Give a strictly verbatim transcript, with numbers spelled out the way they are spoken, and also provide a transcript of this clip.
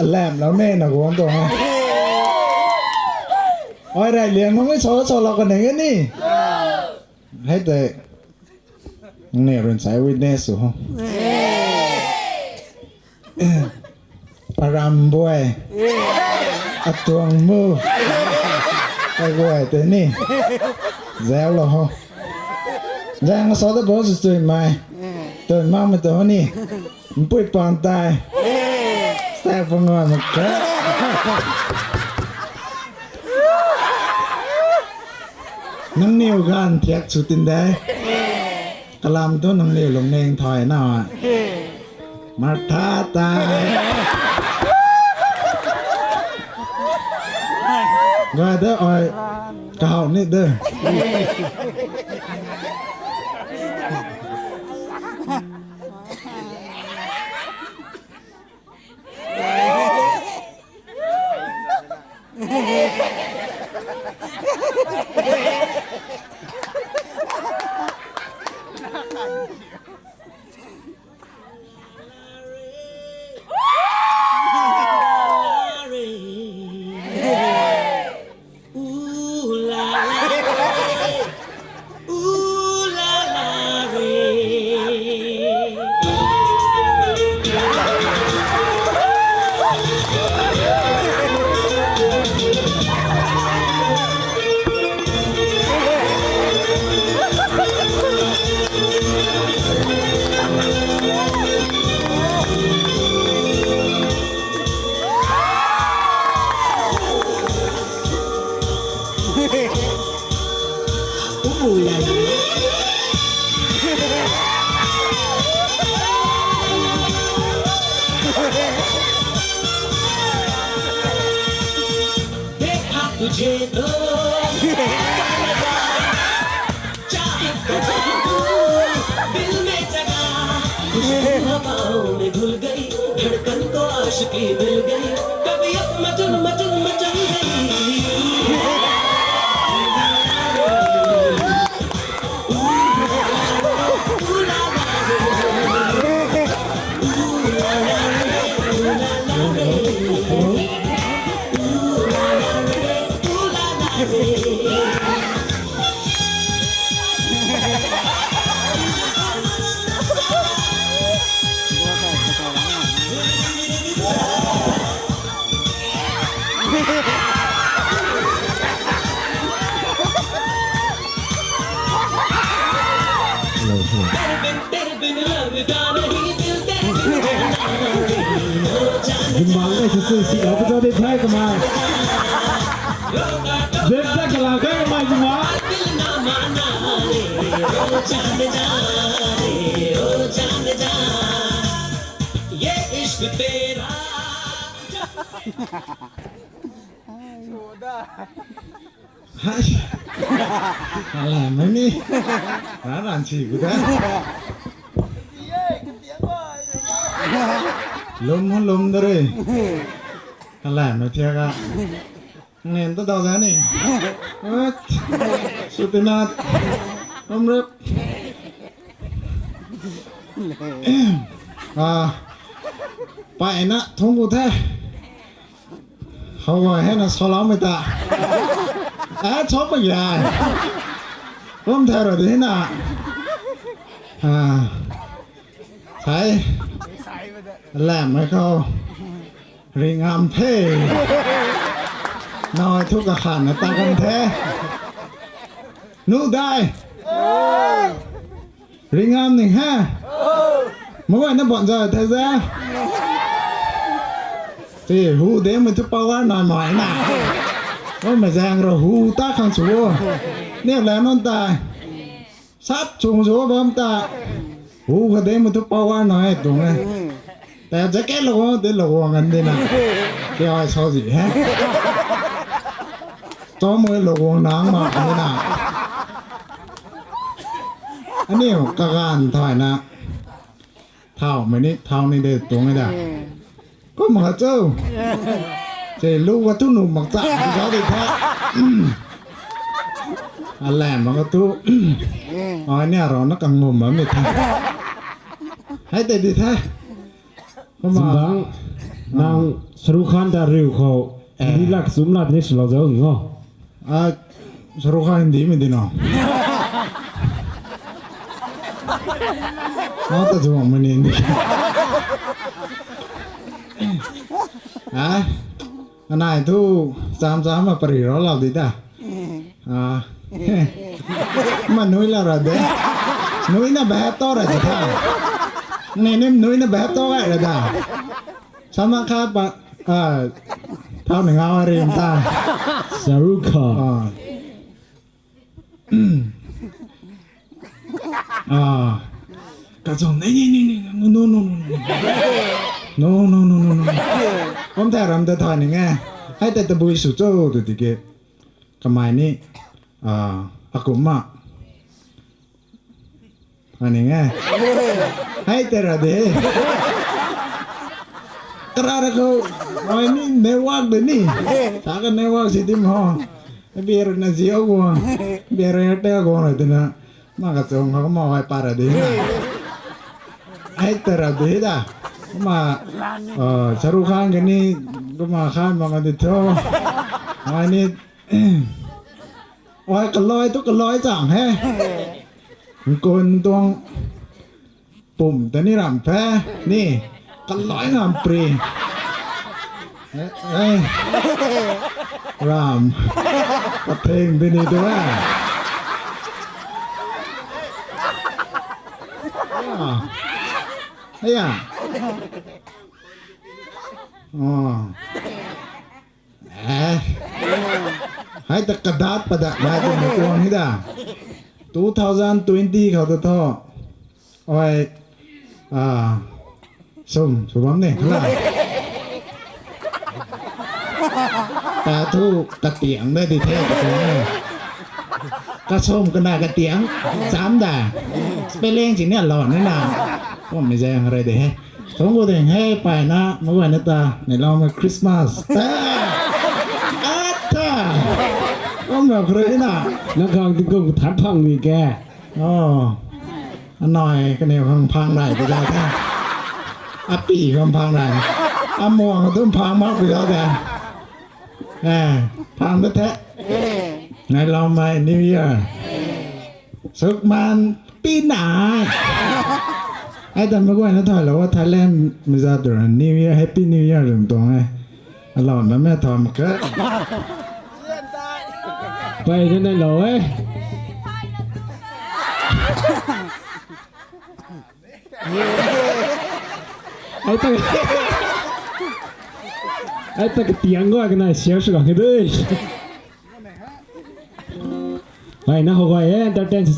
Alam lou ne na guang tuang e. Oi, rey liang nunc e, so, so lou ka ning e ni. Hei tei. Nangniw rui nsai witness sw ho. Param buai. Atuang mu. Kai guay tei ni. Zau lou ho. Zang so ta bo sw tui mai. Tui mak mei tu ni. Mpui pang tai. Sai pang ngai mak khe. Nangniw ganv thiak sw tin de. Kalam tu nangniw lungning thay na. Martha tai. Gay de ai. Kahaw ni de. देखा तुझे तो ऐसा लगा, चाहे कहाँ तू दिल में जगा, खुशबू हवाओं में घुल गई, धड़कन को आशिकी मिल गई, तबीयत मचल मचल मचल गई। Zimbang ka sisi si apa jadi thay kamai. Zepta kala kai kamai zima. Hai. Alam ni. Raran si ku da. Lum ho lum da re. Alam na thiak a. Nen ta dau da ni. At. Sutinat. Amrap. Ah. Pai na thong ku the. How gay hei na saloumei ta. Eh, chop mak ge. Kum the ra di na. Ah. Sai. Lam mei khou. Ringam the. Nai thu kakhan na ta kan the. Nu dai. Ringam ni he. Maguayna ban za the za. Te hu de mei thu power nai mai na. Oi mei zang ro hu ta khang chu o. Ni la non ta. Sap chung zo bam ta. Hu ka de mei thu power nai tuang e. Ta jacket lou o, de lou o ngan de na. Kya ai sa zi he. Chom mei lou o nang ma de na. Aniu kaganv thay na. Thau mei ni, thau ni de tuang e da. Kum ha cho. Che lu ka tu nu mak cha, ka de tha. Alam mak ka tu. Ai ni aro na kang ngum ma mi tha. Hei te di the. Kumna, Zimbang, ah, nang Shahrukh Khan ta riu khou, eh, Hindi lak sum la tini swlou zau ni o. Ah, Shahrukh Khan Hindi mei di no. Ah, ta zuang mei ni Hindi. Ah, anai thu cham cham ma pari ro lau di ta. Ah. Ma nui la ra de. Nui na behap to ra de tha. Ni nim nui na behap to gai ra da. Sama kha pa, ah, thau ni ngau rim ta. Shahrukh Khan. Ah. Ah. Kachong, ni, ni, ni, ni, no, no, no, no, no. No, no, no, no, no. Om ta ram ta tha ni nge. Hai ta tabui sw cho tu tiki. Kamei ni, ah, akumna. Ani nge. Hai tera de. Kara ra khou, ai ni network de ni. Taka network si dim ho. Bira na Jio guang. Bira Airtel guang la tina. Ma kachong khou ma ai para de na. Hai tera de da. Ma, ah, Shahrukh Khan kani, kuma khan ma kani tho. Ai ni Oi, kaloi tu kaloi chang he. Nkun tuang pum ta ni ram phe. Ni, kaloi ngam pri. Eh, eh. Ram. Kathing di ni tu, eh. Ah. Aya. Oh. Eh. Hai ta kadat padat mai tu ni tuang hi da. Two thousand twenty khou tu tho. Oi. Ah. Sum, sw bam ni. Ta thu katiang da di the, katiang da. Kasum kana katiang. Cham da. Spelling chini alon ni na. Kum ni zang re de he. Thungc khou ding he, payna, meic guayna ta, neihloumei Christmas. Ah! Ata! Kum na khou rui na. Nang khang tingkum than phang ni ke. Oh. Anai, kaniw khang phang rai, pu da the. Api khang phang rai. Amuang tu phang mak pu da the. Eh, phang da the. Neihloumei New Year. Sukman pinai. Ai ta meic guayna thaylou o, Thailand mei zat tu ra New Year, Happy New Year lum tuang e. Alou na mei tham khe. Pey na nai lou e. Ai ta, ai ta katiang guay kanei share sw gang khe de. Ai na how guay e, entertain